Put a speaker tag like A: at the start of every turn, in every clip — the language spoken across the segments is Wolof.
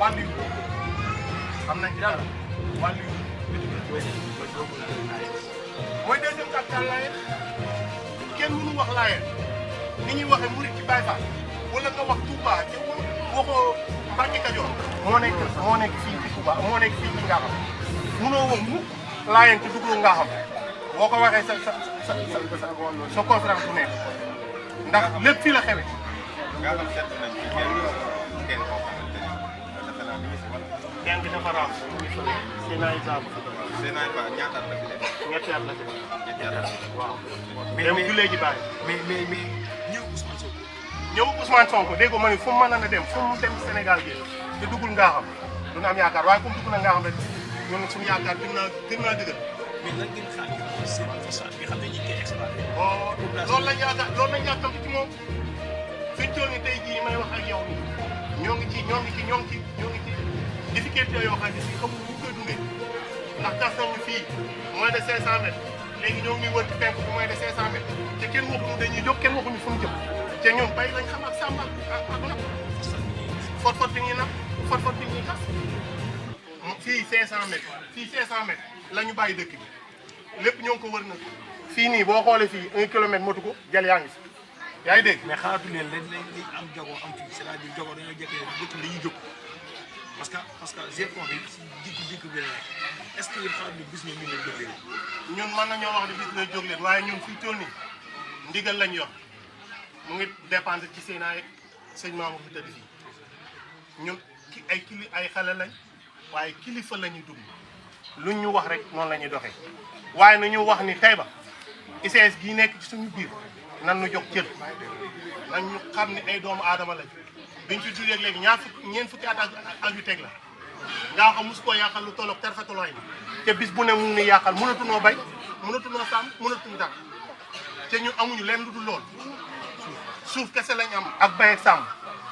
A: wàllu yu am nañ ci dara wàllu yu mooy deuxième capital Layène kenn mënu wax Layène ni ñuy waxee murit ci Baye Fall wala nga wax Touba te waxoo Mbacke Kajoor moo nekk fii ci Touba moo nekk fii ci Ngaxam mënoo wax mukk Layène ci dugg Ngaxam boo ko waxee sa conférence bu nekk ndax lépp fii la xewe
B: Ngaxam seet nañ ci kenn koo xamante ni
A: kenn gi dafa raam mu ngi fële Sénaay Saabu
B: Sénaay Ba ñaata at la fi def
A: ñetti at la ci
B: ñetti at
A: waaw mais mu julee ji bàyyi
B: mais
A: ñëw Ousmane Sonko dégg nga ma ne fu mu mën a dem fu mu dem Sénégal gi te duggul Ngaxam du na am yaakaar waaye comme dugg na Ngaxam rek ñun suñu yaakaar gën naa dëgër.
C: mais lan ngeen xaar ci seen façade bi xam ne ñu ngi koy exploité.
A: loolu lañ yaakaar loolu lañ yaakaar ci moom fi ñu toll nii tey jii may wax ak yow nii ñoo ngi ci difficulté yoo xam ne si xamul ñu koy dundee ndax gas nañu fii moins de 500 mètres léegi ñoo ngi wër ci penk bi moins de 500 mètres te kenn waxuñu dañuy jóg kenn waxuñu fu mu jëm te ñoom bay lañ xam ak sàmm ak napp fot bi ñuy napp fot bi ñuy gas fii 500 mètres fii 500 mètres la ñu bàyyi dëkk bi lépp ñoo ngi ko wër na fii nii boo xoolee fii 1 kilomètre motu ko jël yaa ngi fi yaa ngi dégg.
C: mais xalaatu leen lañ am jago am fii c'est-à-dire jago dañoo jékkee dëkk dañuy jóg parce que GFON bi si jikko bi la nekk est-ce que yéen xalaat ni bis ñu leen jóg leen
A: ñun mën nañoo wax ne bis na jóg leen waaye ñun fii toll nii ndigal lañ yor mu ngi dépendre ci seen ay sëñ Mamour fi tëdd fii ñun ay xale lañ waaye kilifa la ñuy dugg luñ ñu wax rek noonu la ñuy doxee waaye nañu wax ni tey ba ICS gii nekk ci suñu biir nan nu jox cër nañ ñu xam ne ay doomu aadama lañ biñ fi tuddee léegi ñeent fukki at ak yu teg la ngaa xam mosu koo yàqal lu tolloog terfetulooy ni te bis bu ne mu ni yàqal mënatunoo bay mënatunoo sàmm mënatuñu dara te ñun amuñu leen lu dul lool suuf kese lañ am ak bay ak sàmm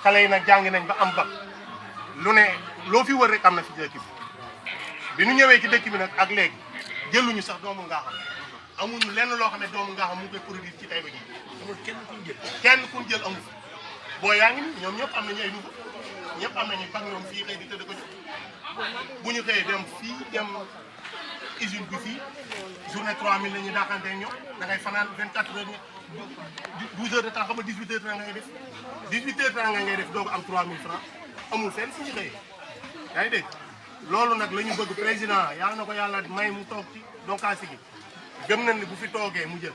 A: xale yi nag jàngi nañ ba am ba lu ne loo fi wër rek am na fi dëkk bi nu ñëwee ci dëkk bi nag ak léegi jëluñu sax doomu Ngaxam amuñu lenn loo xam ne doomu Ngaxam mu ngi koy produire ci Taïba gi
C: amul
A: kenn kuñ jël amu fi boo yaa ngi nii ñoom ñëpp am nañu ay nouveau ñëpp am nañu bag ñoom fii xëy di tëdd ko jox bu ñu xëyee dem fii dem usine bi fii journée 3000 la ñuy daaxante ñoom da ngay fanaan 24 heures 12 heures de temps xam nga 18 heures de temps ngay def 18 heures de temps ngay def doog am 3000 francs amul fenn fu ñu xëyee yaa ngi dégg loolu nag la ñu bëgg président yàlla na ko yàlla may mu toog ci donkaasi gi gëm nañ ni bu fi toogee mu jël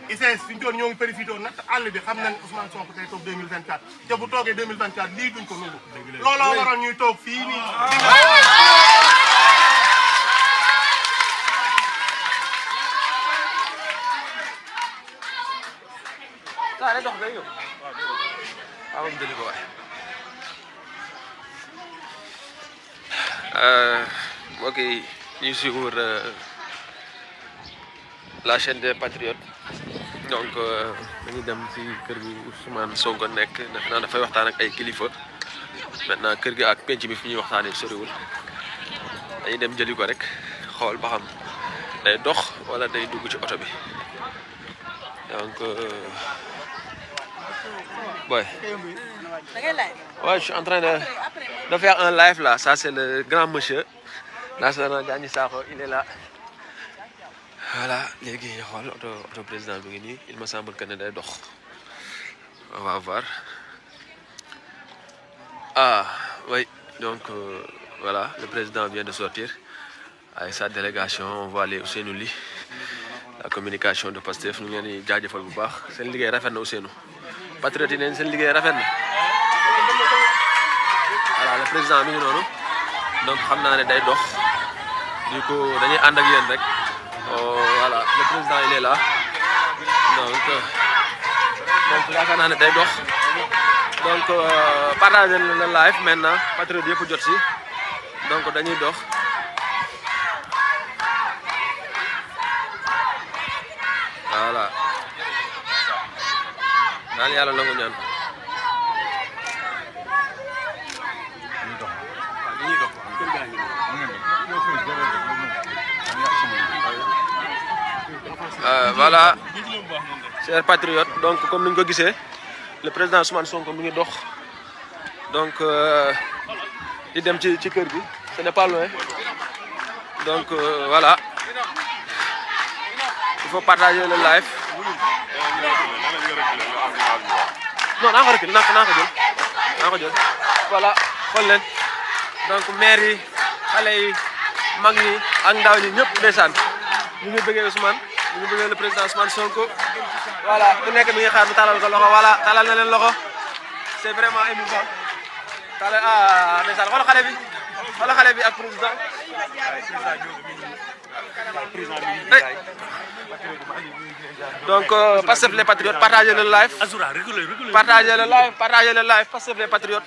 A: ICS fi ñu toll ñoo ngi profité natt àll bi xam nañ Ousmane Sonko tey toog 2024 te bu toogee 2024 lii duñ ko nangu looloo waral ñuy toog fii nii
D: ok ñu suivre la chaîne des patriotes donc dañuy dem ci kër gi Ousmane Sonko nekk defe naa dafay waxtaan ak ay kilifa maintenant kër gi ak penc bi fi ñuy waxtaanee soriwul dañuy dem jëli ko rek xool ba xam day dox wala day dugg ci oto bi donc boy. Ouais, je suis en train de faire un live là. Ça, c'est le grand monsieur. Là, c'est un Gagny Sakho, il est là. Voilà, les gars, auto président Bigini. Il me semble que c'est dox. On va voir. Ah, oui. Donc, voilà, le président vient de sortir. Avec sa délégation, on va aller au Sénouli. La communication de Pastef. Nous allons dire que c'est le ligue rafet na Ousseynou. Patriote yi neen seen liggéey rafet na voilà le président mi ngi noonu donc xam naa ne day dox du coup dañuy ànd ak yéen rek voilà le président il est là donc yaakaar naa ne day dox donc partager le live maintenant patriote yëpp jot si donc dañuy dox voilà daal yàlla nangu ñaan voilà chers patriotes donc comme ni ñu ko gisee le président Ousmane Sonko mi ngi dox donc di dem ci kër gi ce n'est pas loin donc voilà il faut partager le live. non naa ko reculer naa ko jël voilà xool leen donc maire yi xale yi mag ñi ak ndaw ñi ñëpp ndeysaan ñu ngi bëggee Ousmane ñu ngi bëggee le président Ousmane Sonko voilà ku nekk mi ngi xaar mu talal ko loxo voilà talal na leen loxo c'est vraiment émouvant talal ndeysaan xool xale bi ak président donc Pastef les patriotes partagez le live partagez le live Pastef les patriotes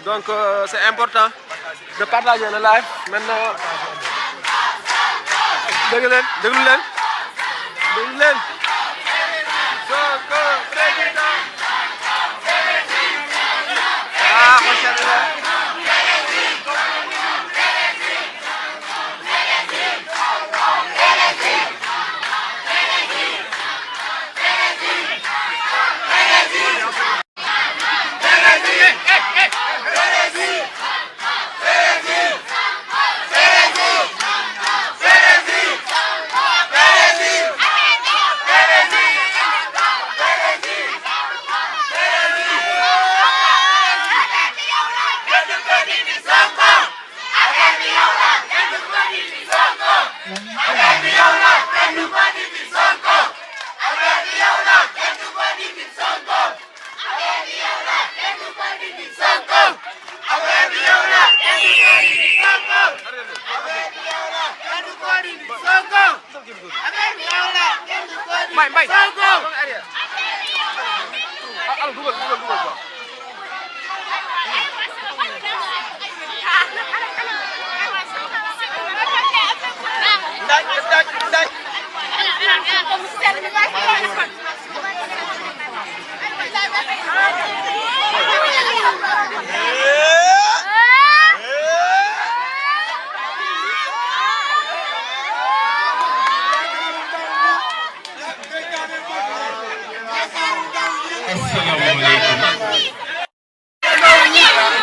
D: donc c'est important de partager le live maintenant déglu leen Sonko président Mbay dugal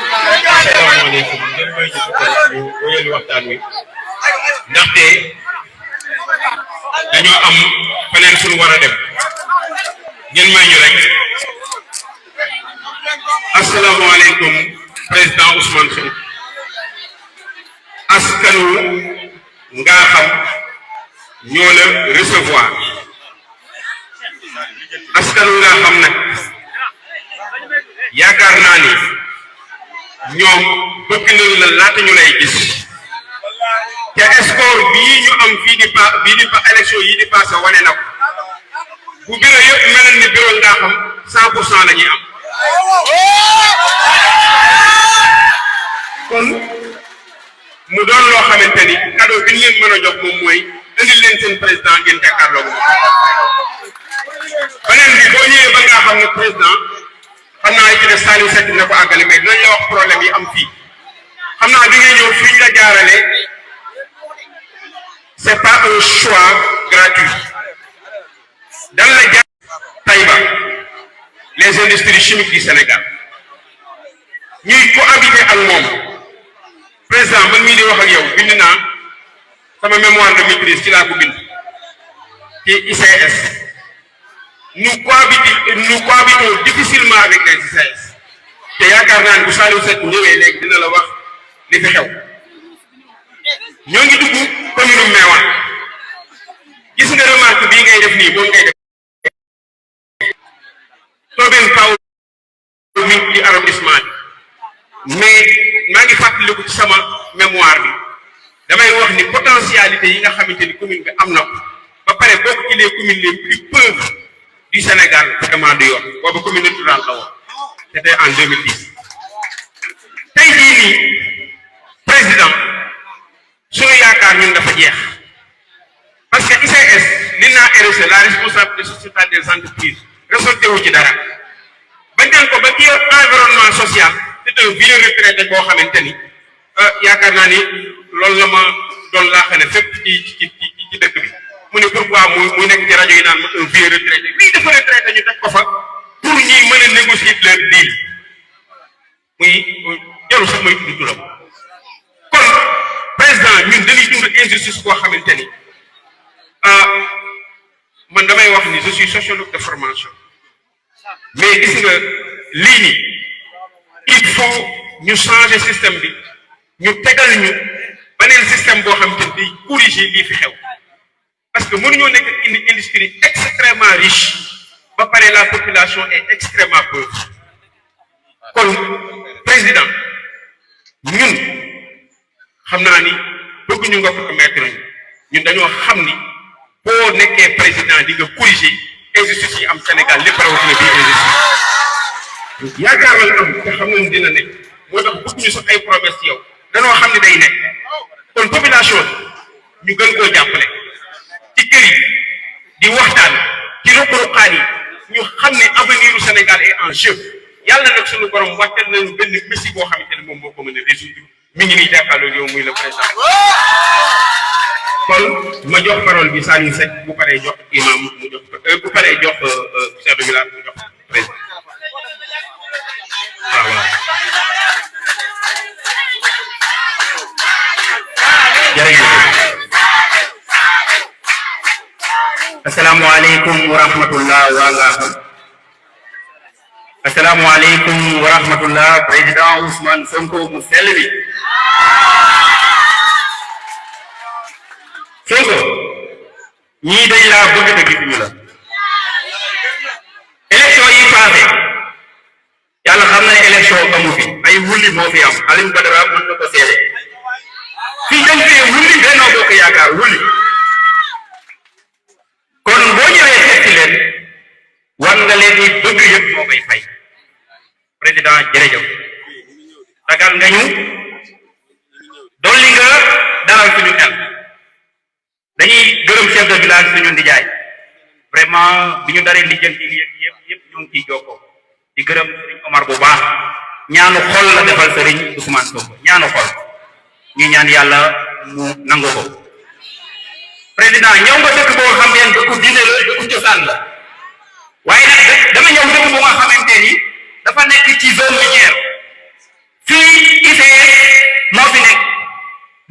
E: asalaamaaleykum ngeen may ci ñu wéyal waxtaan wi ndaxte dañoo am feneen suñu war a dem ngeen may ñu rek asalaamaaleykum président Ousmane Sonko askanu ngaa xam ñoo la recevoir askanu ngaa xam nag yaakaar naa ni ñoom bëgg nañ la laata ñu lay gis te score bii ñu am bii di élection yi di passé wane na ko bu bureau yëpp mel ni bureau ngaa xam 100% la ñuy am kon mu doon loo xamante ni cadeau bi ñu leen mën a jox moom mooy indil leen seen président ngeen jàkkaarloo moom beneen bi boo ñëwee ba ngaa xam ne président xam naa ci def Saliou Seck dina ko àggale mais dinañ la wax problème yi am fii xam naa bi ngay ñëw fii ñu la jaarale c'est pas un choix gratuit dans la jaar Taïba les industries chimiques du Sénégal ñuy cohabiter ak moom président man mii di wax ak yow bind naa sama mémoire de maîtrise ci laa ko bind ci ICS nous cohabitons difficilement avec les ICS te yaakaar naa ne bu Saliou Seck ñëwee léegi dina la wax li fi xew ñoo ngi dugg commune Meouane gis nga remarque bii ngay def nii moom ngay def Tobène Paw mi ci arrondissement bi mais maa ngi fàttaliku ci sama mémoire bi damay wax ni potentialité yi nga xamante ni commune bi am na ko ba pare bokk ci les communes les plus pauvres du Sénégal vraiment du yoon boobu commune rurale la woon c'était en 2010 tey jii nii président suñu yaakaar ñun dafa jeex parce que ICS li naa RSE la responsabilité sociétale des entreprises résulté wu ci dara bañ dem ko ba ci environnement social c'est un vieux retraité boo xamante ni yaakaar naa ni loolu la ma doon laaxane fépp ci dëkk bi mu ne pourquoi muy nekk ci rajo yi naan ma un vieux retraité lii dafa retraité ñu teg ko fa pour ñuy mën a négocier leur deal muy jarul sax may tudd turam kon président ñun dañuy dund injustice boo xamante ni man damay wax ni je suis sociologue de formation mais gis nga lii nii il faut ñu changer système bi ñu tegal ñu beneen système boo xamante ni day corriger lii fi xew parce que mënuñoo nekk indi industrie extrêmement riche ba pare la population est extrêmement pauvre kon président ñun xam naa ni bëgguñu nga ko mettre ñun dañoo xam ni boo nekkee président di nga corriger injustice yi am Sénégal lépp rawatina bii injustice yaakaar lañ am te xam nañ dina nekk moo tax bëgguñu sax ay promesse ci yow danoo xam ni day nekk kon population ñu gën koo jàppale ci kër yi di waxtaan ci ruq-ruqaan yi ñu xam ne avenir u Sénégal est en jeu yàlla nag suñu borom wàccal nañu benn messi boo xamante ne moom moo ko mën a résoudre mi ngi nii jàkkaarloo yow muy le président kon ma jox parole bi Saliou Seck bu paree jox imam mu jox bu paree jox chef de village mu jox président waaw waaw
F: jërëjëf asalaamaaleykum wa rahmatullah waa Ngaaxam asalaamaaleykum wa rahmatullah président Ousmane Sonko mu sell bi Sonko ñii dañ laa bëgg te gisuñu la élection yi passé yàlla xam na ne élection amu fi ay wulli moo fi am Alioune Badara mën na ko seede fii dañ fee wulli Benno Bokk Yaakaar wulli kon boo ñëwee seet si leen war nga leen ni bëgg yëpp moo koy fay président jërëjëf dagal nga ñu dolli nga dalal suñu xel dañuy gërëm chef de village suñu ndijaay vraiment bi ñu daree lijjanti yëpp ñu ngi ciy jokkoo di gërëm Serigne Omar bu baax ñaanu xol la defal Serigne Ousmane Sonko ñaanu xol ñu ñaan yàlla mu nangu ko président ñëw nga dëkk boo xam ne dëkku diine la dëkku cosaan la waaye nag dama ñëw dëkk bu nga xamante ni dafa nekk ci zone minière fii ICS moo fi nekk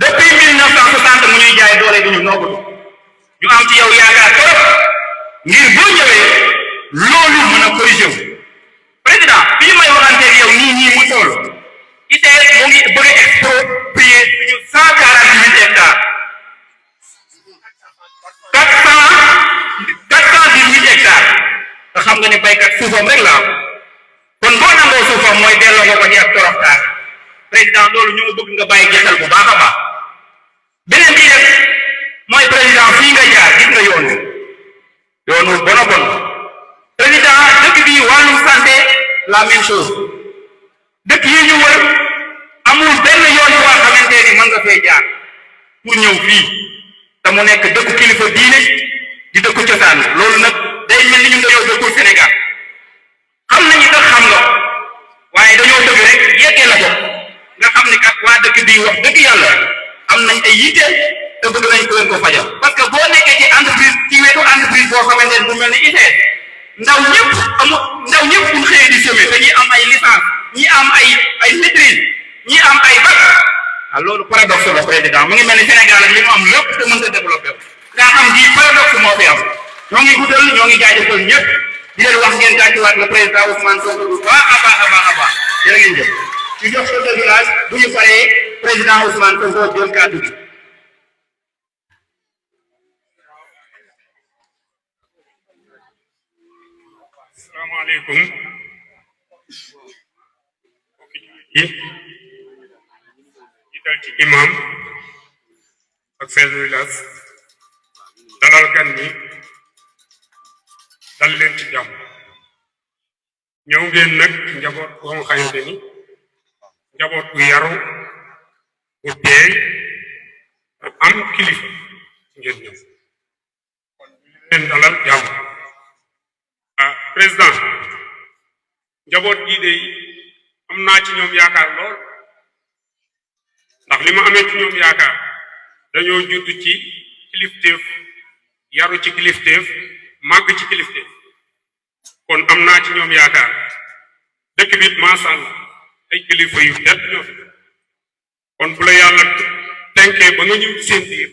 F: depuis 1960 mu ñuy jaay doole bi ñu noobatu ñu am ci yow yaakaar trop ngir boo ñëwee loolu mën a corriger wu président fii may waxanteeg yow nii mu toll ICS mu ngi bëgg a exproprier suñu 148 hectares 418 hectares nga xam nga ne baykat suufam rek la am kon boo nangoo suufam mooy delloo nga ko ci ak toroxtaar président loolu ñu bëgg nga bàyyi gisal bu baax a baax beneen bi def mooy président fii nga jaar gis nga yoonu bon a bon président dëkk bi wàllum santé la même chose dëkk yi ñu wër amul benn yoon boo xamante ni mën nga fee jaar pour ñëw fii te mu nekk dëkku kilifa diine di dëkku cosaan loolu nag day mel ni ñu dañoo dëkkul Sénégal xam nañu tax xam nga waaye dañoo dëgg rek yeggee la ko nga xam ni kat waa dëkk bii wax dëgg yàlla am nañ ay yitte te bëgg nañ ko leen ko fajal parce que boo nekkee ci entreprise ci wetu entreprise boo xamante ne bu mel ni ICS ndaw ñëpp buñ xëyee di semé te ñi am ay licence ñi am ay maîtrise ñi am ay bac loolu paradoxe la président mu ngi mel ni Sénégal ak li mu am lépp te mën ta développé nga xam di paradoxe moo fi am ñoo ngi guddal ñoo ngi jaajëfal ñëpp di leen wax ngeen tàccuwaat le président Ousmane Sonko bu baax a baax jërë ngeen jëf ñu jox chef de village bu ñu paree président Ousmane Sonko jël kàddu gi
E: asalaamaaleykum yi jiital ci imam ak chef de village dalal gan ñi dal leen ci jàmm ñëw ngeen nag njaboot boo nga xamante ni njaboot bu yaru bu teey bu am kilifa ngeen ñëw leen dalal jàmm président njaboot gii de am naa ci ñoom yaakaar lool ndax li ma amee ci ñoom yaakaar dañoo judd ci kilifteef yaru ci kilifteef màgg ci kilifteef kon am naa ci ñoom yaakaar dëkk bi macha allah ay kilifa yu tedd ñoo fi kon bu la yàlla tenkee ba nga ñëw ci seen biir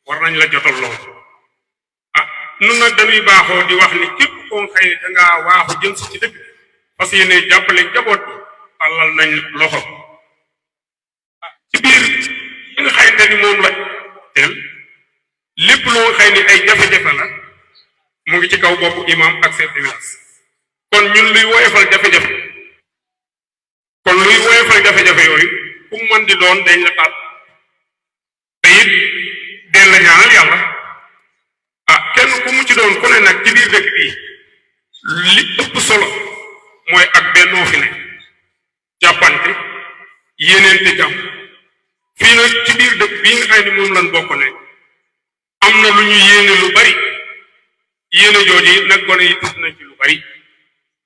E: war nañ la jotal lool ah nun nag dañuy baaxoo di wax ni képp koo xëy ne dangaa waaxu jëm si ci dëkk parce que yéene jàppale njaboot bi tàllal nañ loxo ah ci biir yi nga xëy ni moom la teel lépp loo xëy ni ay jafe-jafe la mu ngi ci kaw bopp imam ak chef de village kon ñun luy woyofal jafe-jafe yooyu ku mu mën di doon dañ la taat te it den la ñaanal yàlla ah kenn ku mu ci doon ku ne nag ci biir dëkk bii li ëpp solo mooy ak bennoo fi ne jàppante yéeneente jàmm fii nag ci biir dëkk bii nga xam ne moom lañ bokk ne am na lu ñu yéene lu bari yéene jooju nag gone yi tudd nañ ci lu bari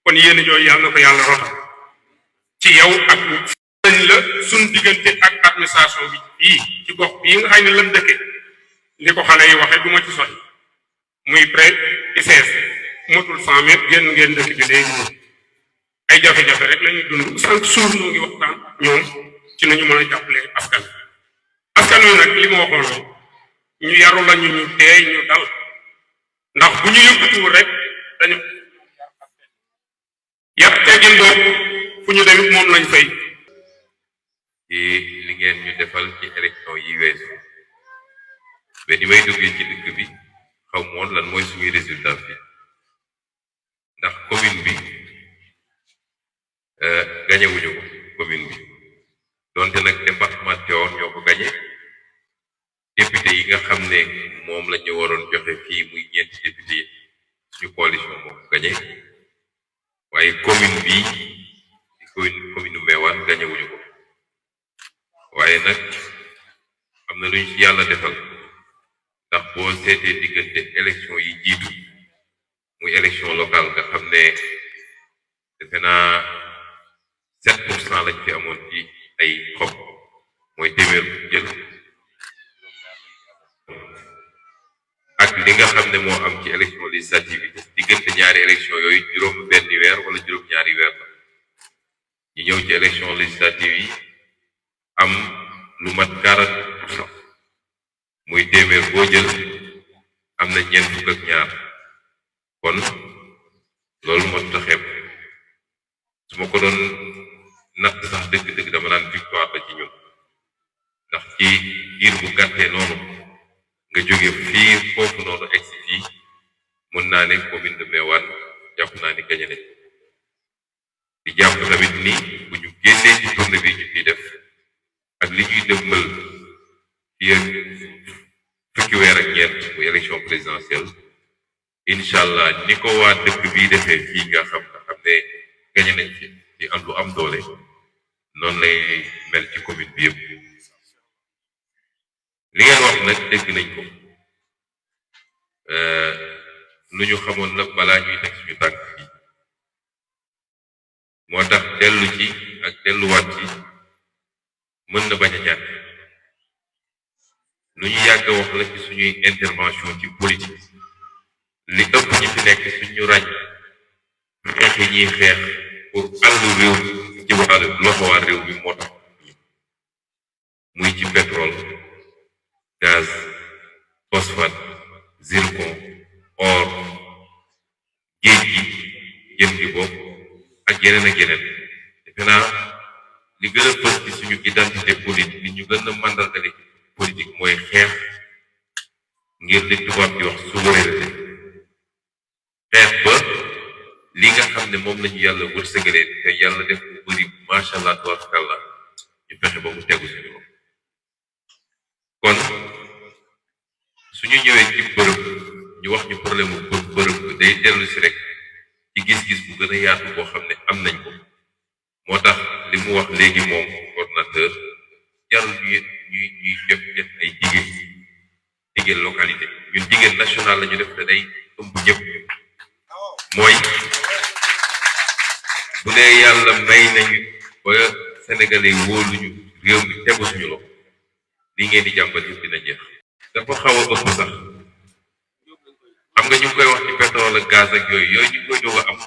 E: kon yéene jooju yàlla na ko yàlla rotal ci yow ak nañ la suñ diggante ak administration bi fii ci gox bii nga xam ne lan dëkke li ko xale yi waxe du ma ci sori muy près ICS motul 100 mètres génn ngeen dëkk bi léegi ay jafe-jafe rek la ñuy dund sant suur noo ngi waxtaan ñoom ci nañu mën a jàppale askan wi nag li ma waxoon ñu yaru la ñu teey ñu dal ndax bu ñu yëkkatiwul rek dañu yàq teggin boobu fu ñu demit moom lañ fay
G: ci li ngeen ñu defal ci élection yi weesu ba ni may duggee ci dëkk bi xaw moon lan mooy suñuy résultat bi ndax commune bi gañewuñu ko commune bi donte nag département Tivaouane ñoo ko gañe député yi nga xam ne moom la ñu waroon joxe fii muy ñeenti député suñu coalition moo ko gañe waaye commune bi di commune Meouane gañewuñu ko waaye nag am na lu ñu ci yàlla defal ndax boo seetee diggante élection yi jiitu muy élection locale nga xam ne defe naa 7% lañ fi amoon ci ay xob mooy téeméer bu jël ak li nga xam ne moo am ci élection législative yi diggante ñaari élection yooyu juróom benn weer wala juróom ñaari weer la ñu ñëw ci élection législative yi am lu mat 40% muy téeméer boo jël am na ñeent fukk ak ñaar kon loolu moo tax xeeb su ma ko doon natt sax dëgg-dëgg dama naan victoire la ci ñun ndax ci diir bu gàttee noonu nga jóge fii foofu noonu egsi fii mën naa ne commune de Meouane jàpp naa ni gañe nañ di jàpp tamit ni bu ñu génnee ci tournée bi ñu fiy def ak li ñuy dëgmal fii ak fukki weer ak ñeent muy élection présidentielle incha allah ni ko waa dëkk bii defee fii nga xam ne gañe nañ fi ci am lu am doole noonu lay mel ci commune bi yëpp li ngeen wax nag dégg nañ ko lu ñu xamoon la balaa ñuy teg suñu tànk fii moo tax dellu ci ak delluwaat ci mën na bañ a ñàkk lu ñu yàgg a wax la ci suñuy intervention ci politique li ëpp ñi fi nekk suñu ràññ xeex yi ñuy xeex pour àllu réew ci wàllu loxo waa réew mi moo tax muy ci pétrole gaz phosphate zircon or géej gi jën gi bopp ak yeneen defe naa li gën a fës ci suñu identité politique li ñu gën a màndargale politique mooy xeex ngir li tubaab di wax souveraineté xeex ba li nga xam ne moom lañu yàlla wërsëgalee te yàlla def bu bëri macha allah tabarakallah ñu fexe ba mu tegu suñu bopp kon suñu ñëwee ci bërëb ñu wax ñu problème mu bërëb day dellu si rek ci gis-gis bu gën a yaatu boo xam ne am nañ ko moo tax li mu wax léegi moom coordonnateur jarul ñuy def ay jigéen localité ñun jigéen national la ñu def te day ëmb ñëpp mooy bu dee yàlla may nañu ba sénégalais wóoluñu réew mi tegu suñu loxo li ngeen di jàmbat yëpp dina jeex dafa xaw a ëpp sax xam nga ñu ngi koy wax ci pétrole ak gaz ak yooyu ñu ngi koy doog a am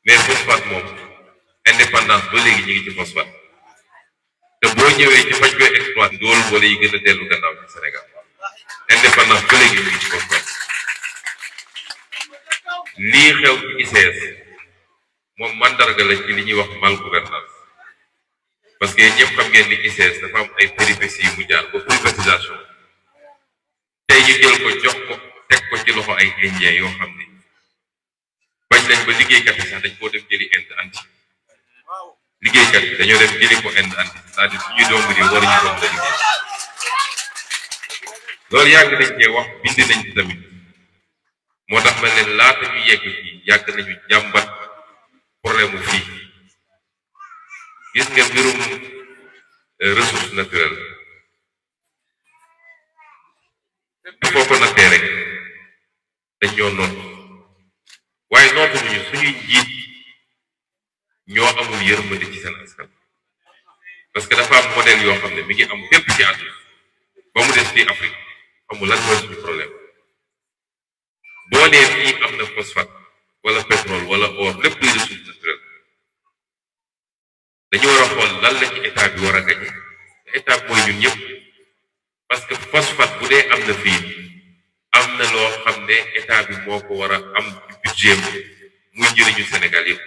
G: mais phosphate moom indépendance ba léegi ñu ngi ci phosphate te boo ñëwee ci fañ koy exploité dool wala yi gën a dellu gannaaw ci Sénégal indépendance ba léegi ñu ngi ci phosphate lii xew ci ICS moom mandarga la ci li ñuy wax mal gouvernance parce que ñëpp xam ngeen ni ICS dafa am ay péripéties yu mu jaar ba privatisation tey ñu jël ko jox ko teg ko ci loxo ay indien yoo xam ne bañ nañ ba liggéeykat yi sax dañ koo dem jëli Inde anti liggéeykat yi dañoo dem jëli ko Inde anti c'est-à-dire suñuy doomu réew waruñu ko mën a liggéey loolu yàgg nañ cee wax bind nañ ci tamit moo tax ma leen laata ñu yegg fii yàgg nañu jàmbat problème mu fii gis nga mbirum ressource naturelle foo ko nattee rek dañ ñoo noot waaye nootuñu suñuy njiit ñoo amul yërmande ci seen askan parce que dafa am modèle yoo xam ne mi ngi am fépp ci àdduna ba mu des fii Afrique amul lan mooy suñu problème boo nee fii am na phosphate wala pétrole wala or lépp luy ressource naturelle dañu war a xool lan la ci état bi war a gañe te état bi mooy ñun ñëpp parce que phosphate bu dee am na fii am na loo xam ne état bi moo ko war a am ci budget muy njëriñu Sénégal yëpp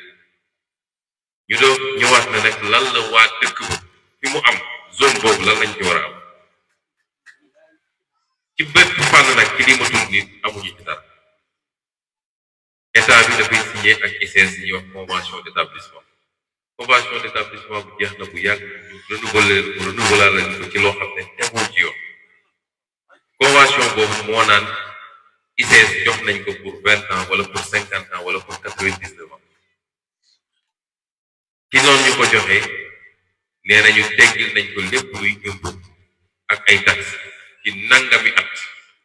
G: ñu doon ñëwaat na nag lan la waa dëkk ba fi mu am zone boobu lan lañ ci war a am ci bépp fànn nag ci li ma tudd nii amuñu ci dara état bi dafay signé ak ICS yi ñuy wax convention d'établissement bu jeex na bu yàgg ñu renouveler leen ko ci loo xam ne tegul ci yoon convention boobu moo naan ICS jox nañ ko pour 20 ans wala pour 50 ans wala pour 99 ans ci noonu ñu ko joxee nee nañu teggil nañ ko lépp luy impôt ak ay taxes ci nangami at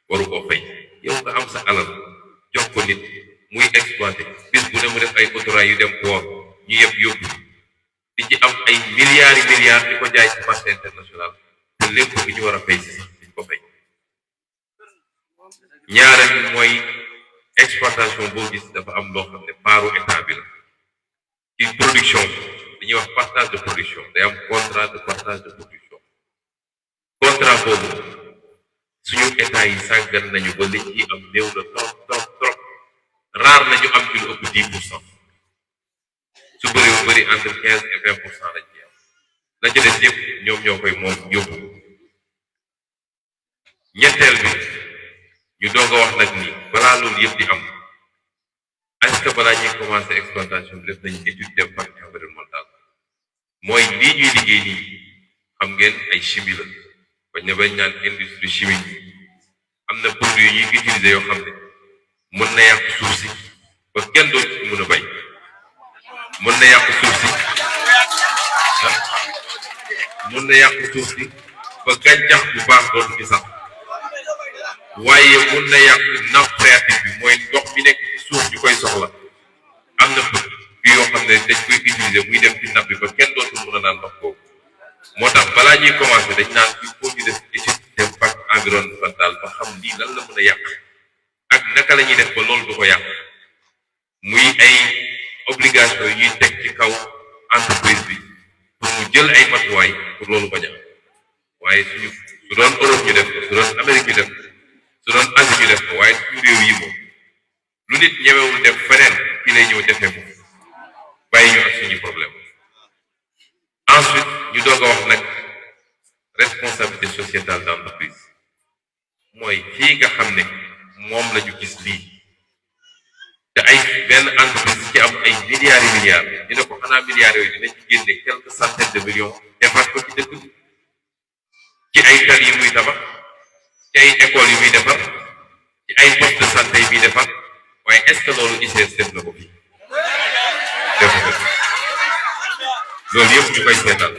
G: waru koo fay yow nga am sa alal jox ko nit muy exploité bis bu ne mu def ay autorail yu dem port ñu yëpp yóbbu di ci am ay milliards di ko jaay ci marché international te lépp gi ñu war a fay si sax diñ ko fay ñaareel bi mooy exploitation boo gis dafa am loo xam ne paaru état bi la ci production li ñuy wax partage de production day am contrat de partage de production contrat boobu suñu état yi sàggan nañu ba liñ ci am néew na trop raar nañu am ci lu ëpp 10% su bëri bu bëri entre 15 et 20% lañ ci am la ca des yëpp ñoom ñoo koy moom yóbbu ñetteel bi ñu doog a wax nag ni balaa loolu yëpp di am est-ce que balaa ñuy commencer exploitation bi def nañu étude d'impact environnemental mooy lii ñuy liggéey nii xam ngeen ay chimie la bañ naan industrie chimique am na produit yi ñuy utiliser yoo xam ne mën na yàq suuf si ba kenn dootu ci mën a bay mën na yàq suuf si ba gàncax bu baax dootu ci sax waaye mën na yàq nappe phréatique bi mooy ndox bi nekk ci suuf ñu koy soxla am na bët bi yoo xam ne dañ koy utiliser muy dem ci nappe bi ba kenn dootu mën a naan ndox boobu moo tax balaa ñuy commencer dañ naan il faut ñu def étude d'impact environnemental ba xam lii lan la mën a yàq ak naka la ñuy def ba loolu du ko yàq muy ay obligation yi ñuy teg ci kaw entreprise bi pour mu jël ay matuwaay pour loolu bañ a am waaye su doon Europe ñu def ko su doon Amérique ñu def ko su doon Asie ñu def ko waaye suñu réew yi moom lu nit ñemewul def feneen fii lay ñëw defee ko bàyyi ñu ak suñu problème ensuite ñu doog a wax nag responsabilité sociétale d'entreprise mooy fii nga xam ne moom la ñu gis lii te ay benn entreprise ci am ay milliards ñu ne ko xanaa milliards yooyu dinañ ci génne quelques centaines de millions defaat ko ci dëkk bi ci ay tali yi muy tabax ci ay écoles yi muy defar ci ay postes de santé yi muy defar waaye est-ce que loolu ICS def na ko fii defu ko loolu yëpp ñu koy seetal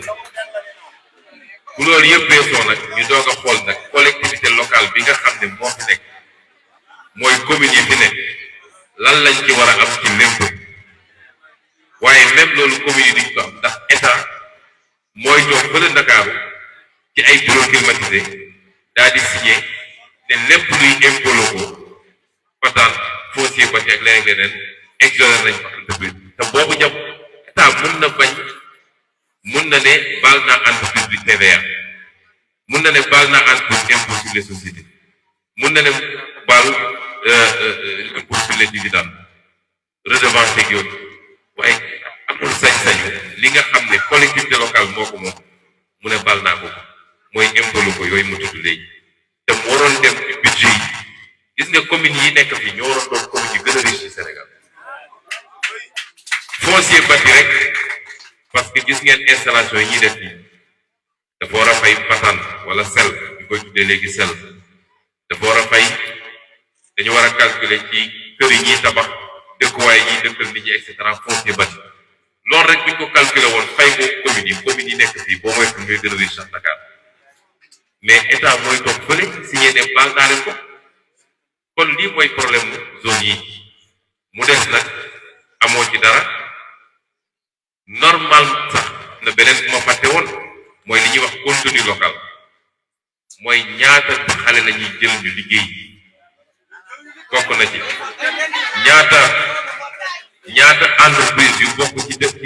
G: bu loolu yëpp weesoo nag ñu doog a xool nag collectivité locale bi nga xam ne moo fi nekk mooy commune yi fi nekk lan lañ ci war a am ci lépp waaye même loolu commune yi duñ ko am ndax état mooy jox fële Ndakaaru ci ay bureau climatisé daal di signé ne lépp luy impôt locaux patente foncier ba ci ak leneen exonéré nañ ko entreprise te boobu jàpp état mun na bañ mun na ne baal naa entreprise bi TVA mun na ne baal naa entreprise impôt sur les sociétés mun na ne baal impôt sur les dividendes redevance ak yooyu waaye amul sañ-sañu li nga xam ne collectivité locale moo ko moom mu ne baal naa ko mooy impôt ko yooyu mu tudd léegi te mu waroon dem ci budget yi gis nga communes yi nekk fii ñoo waroon doon communes yi gën a riche ci Sénégal foncier bâti rek parce que gis ngeen installation yi ñuy def fii dafa war a fay patente wala sel ñu koy tuddee léegi sel dafa war a fay dañu war a calculer ci kër yi ñuy tabax dëkkuwaay yi dëkkal nit ñi et cetera foncier bâti loolu rek bu ñu ko calculer woon fay ko communes yi nekk fii boo moytu ñooy gën a riche sax Dakar mais état mooy toog fële signé ne baal naa leen ko kon lii mooy problème zone yi mu des nag amoo ci dara normal sax na beneen bu ma fàtte woon mooy li ñuy wax contenu local mooy ñaata xale la ñuy jël ñu liggéey bokk na ci ñaata entreprise yu bokk ci dëkk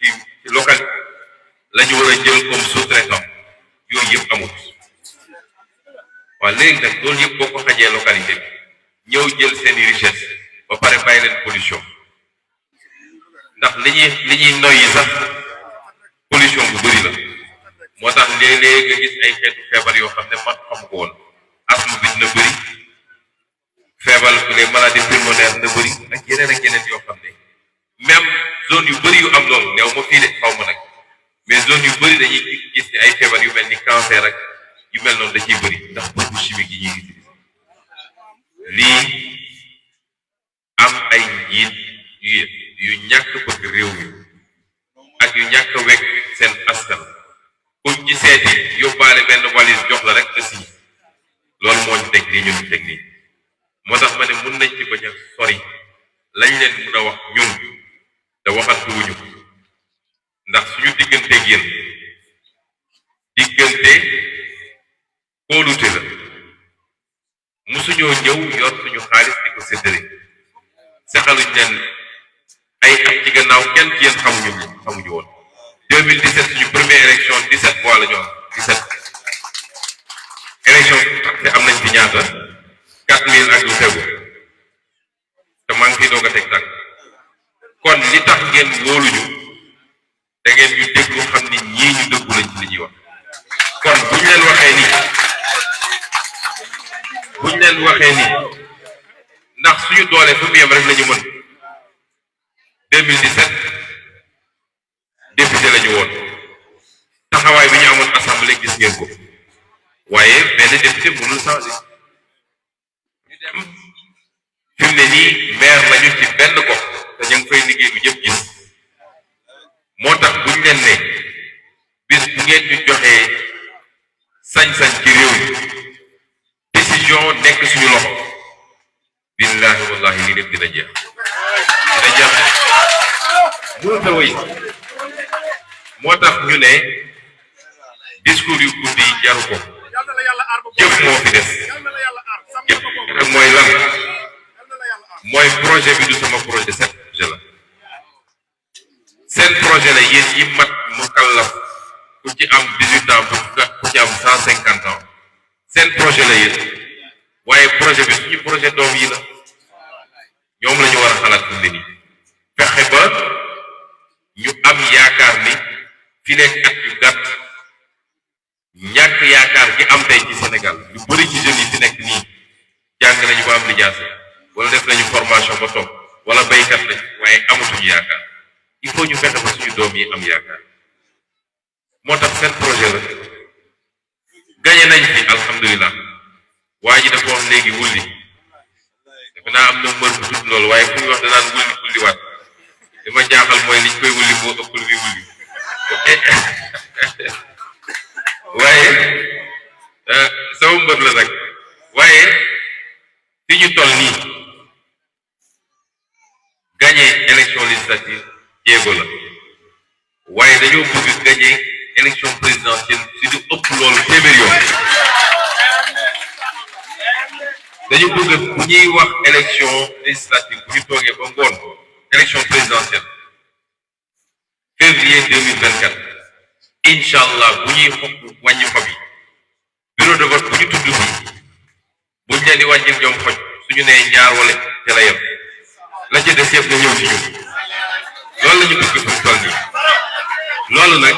G: ci local la ñu war a jël comme sous-traitant yooyu yëpp amul waaw léegi nag loolu yëpp boo ko xajee localité bi ñëw jël seeni richesse ba pare bàyyi leen pollution ndax li ñuy noyyi sax pollution bu bëri la moo tax léeg-léeg nga gis ay xeetu feebar yoo xam ne man xamu ko woon asthme bi dina bëri feebar les maladies pulmonaires na bëri ak yeneen yoo xam ne même zone yu bëri yu am loolu neew ma fii de xaw ma nag mais zone yu bëri dañuy gis ne ay feebar yu mel ni cancer ak yu mel noonu da ciy bëri ndax produit chimique yi ñuy utiliser lii am ay njiit yu ñàkk bëgg réew mi ak yu ñàkk wekk seen askan kuñ ci seeti yóbbaale benn valise jox la rek aussi loolu moo ñu teg nii ñun teg nii moo tax ma ne mun nañ ci bañ a sori lañ leen mun a wax ñun te waxantuwuñu ndax suñu digganteeg yéen diggante kóolute la musuñoo ñëw yor suñu xaalis di ko séddale sexaluñ leen ay at ci gannaaw kenn ci yéen xamuñu woon 2017 suñu première élection 17 voix la ñu am 17 élection te am nañ fi ñaata 4000 ak lu tegu te maa ngi fi doog a teg tànk kon li tax ngeen wóoluñu da ngeen ñu déglu xam ni ñii ñu dëggu lañ ci li ñuy wax kon buñ leen waxee ni ndax suñu doole fu mu yem rek la ñu mën 2017 député la ñu woon taxawaay bi ñu amoon assemblée gis ngeen ko waaye benn député mënul changé ñu dem fi mu ne nii maire lañu ci benn gox te ñu ngi fay liggéey bi ñëpp gis moo tax buñ leen ne bis bu ngeen ñu joxee sañ-sañ ci réew mi décision nekk suñu loxo billahi wallahi lii lépp dina jeex mënut a wéy moo tax ñu ne discours yu guddi yi jaru ko jëf moo fi des jëf nag mooy lan mooy projet bi du sama projet seen projet la seen projet la yéen yi mat mu kallaf ku ci am 18 ans ku ci am 150 ans seen projet la yéen waaye projet bi suñu projet doom yi la ñoom la ñu war a xalaat fi nii fexe ba ñu am yaakaar ni fi nekk at yu gàtt ñàkk yaakaar gi am tey ci Sénégal ñu bëri ci jeunes yi fi nekk nii jàng nañu ba am lijaasa wala def nañu formation ba toog wala béykat lañ waaye amatuñu yaakaar il faut ñu fexe ba suñu doom yi am yaakaar moo tax seen projet la gañe nañ fi alhamdulilah waa ji dafa wax léegi wulli defe naa am na mbër bu tudd loolu waaye fu ñu wax danaan wulliwaat li ma jaaxal mooy liñ koy wulli moo ëpp lu muy wulli waaye sama mbër la nag waaye fi ñu toll nii gagné élection législative jéego la waaye dañoo bëgg gagné élection présidentielle si lu ëpp loolu téeméer yoon dañu bëgg bu ñuy wax élection législative bu ñu toogee ba ngoon élection présidentielle février 2024 incha allah bu ñuy wàññi xob yi bureau de vote bu ñu tudd fii buñ leen di wàññil ñoom xoj suñu nee ñaar wala ca la yem la ca des yëpp na ñëw ci ñun loolu la ñu bëgg fu mu toll nii loolu nag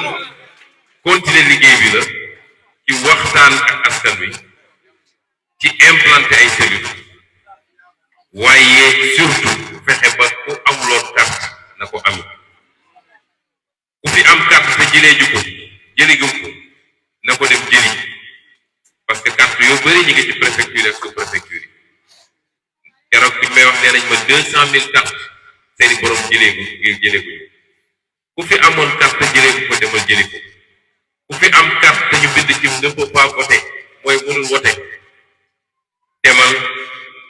G: continuer liggéey bi la ci waxtaan ak askan wi ci implanter ay cellules waaye surtout fexe ba ku amuloon carte na ko am ku fi am carte te jëlee ju ko jëligum ko na ko dem jëli parce que carte yoo bëri ñu ngi ci préfecture ak sous préfecture yi keroog bi may wax nee nañ ma 200,000 cartes seeni borom jëlee ko ngir jëlee ko ku fi amoon carte jëlee ko demal jëli ko ku fi am carte te ñu bind ci ne peut pas voter mooy mënul voter demal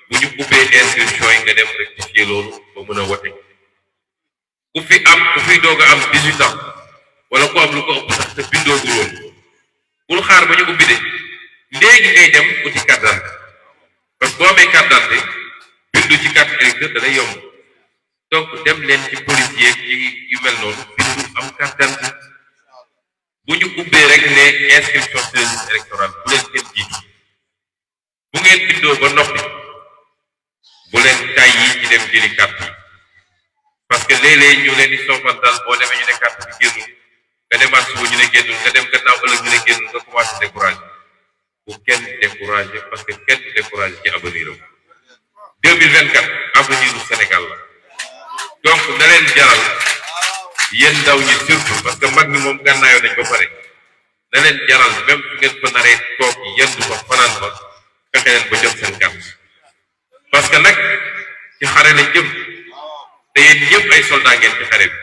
G: bu ñu ubbee inscription yi nga dem rectifier loolu ba mën a voter ku fi doog a am 18 ans wala ku am lu ko ëpp sax te bindoo gu woon bul xaar ba ñu ubbi de léegi ngay dem uti carte d'identité parce que boo amee carte d'identité bindu ci carte électeur da lay yomb donc dem leen ci policier yi yu mel noonu bindu am carte d'identité bu ñu ubbee rek ne inscription sur liste électorale bu leen kenn jiitu bu ngeen bindoo ba noppi bu leen tay yi ci dem jëli carte yi parce que léeg-léeg ñu leen di soofantal boo demee ñu ne carte bi génnul nga demaat suba ñu ne génnul nga dem gannaaw ëllëg ñu ne génnul nga commencé découragé bu kenn découragé parce que kenn découragé ci avenir am 2024 avenir du Sénégal la donc na leen jaral yéen ndaw ñi surtout parce que mag ñi moom gànnaayoo nañ ba pare na leen jaral même su ngeen fa naree toog yendu fa fanaan fa fexe leen ba jot seen carte parce que nag ci xare lañ jëm te yéen ñëpp ay soldat ngeen ci xare bi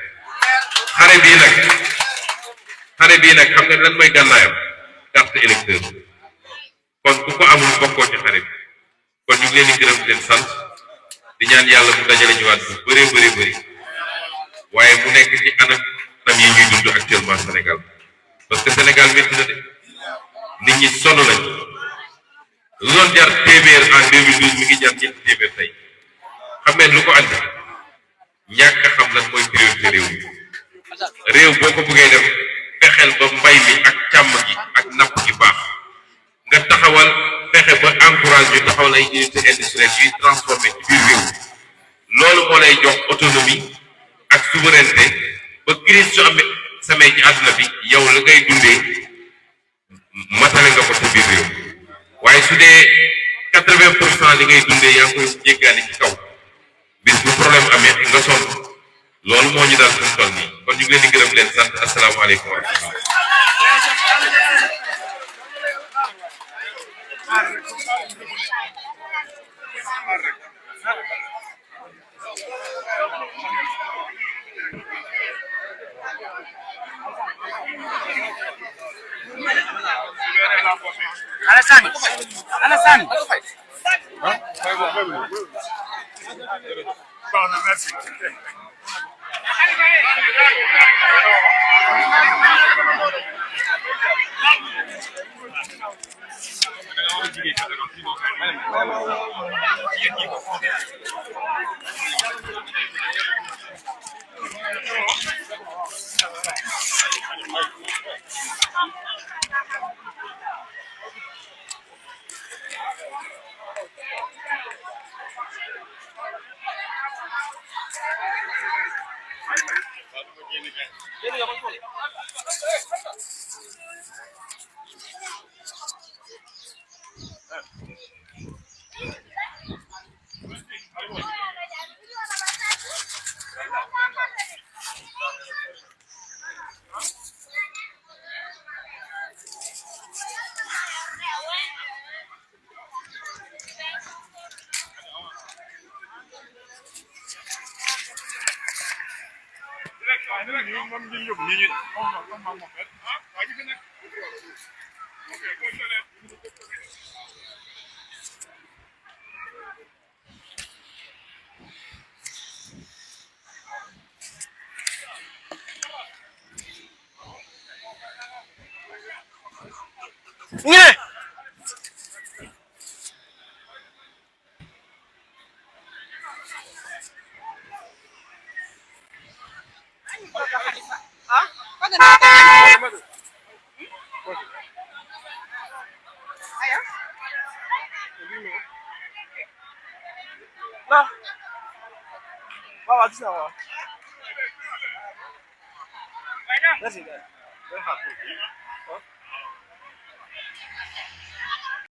G: xare bii nag xam nga lan mooy gànnaayam carte électeur kon ku ko amul bokkoo ci xare bi kon ñu ngi leen di gërëm di leen sant di ñaan yàlla mu dajale ñu waat bu bëree bëri waaye mu nekk ci anam yi ñuy dund actuellement Sénégal parce que Sénégal métti na de nit ñi sonn nañ lu doon jar téeméer en 2012 mi ngi jar ñetti téeméer tey xam ngeen lu ko andi ñàkk a xam lan mooy priorité réew boo ko bëggee def fexeel ba mbay mi ak càmm gi ak napp gi baax nga taxawal fexe ba encourage ñu taxawal ay unité industrielle yuy transformé ci biir réew loolu moo lay jox autonomie ak souveraineté ba crise su amee samay ci àdduna bi yow la ngay dundee matale nga ko ci biir réew waaye su dee 80% li ngay dundee yaa ngi koy jéggaani ci kaw bis bu problème amee nga sonn loolu moo ñu daal fi mu toll nii kon ñu ngi leen di gërëm leen sant asalaamaaleykum wa rahmatulah.
F: Alassane.
C: Bon, merci.
F: Ngene. Ah?
D: Nah. Wow, this is our. That's it. Very hard.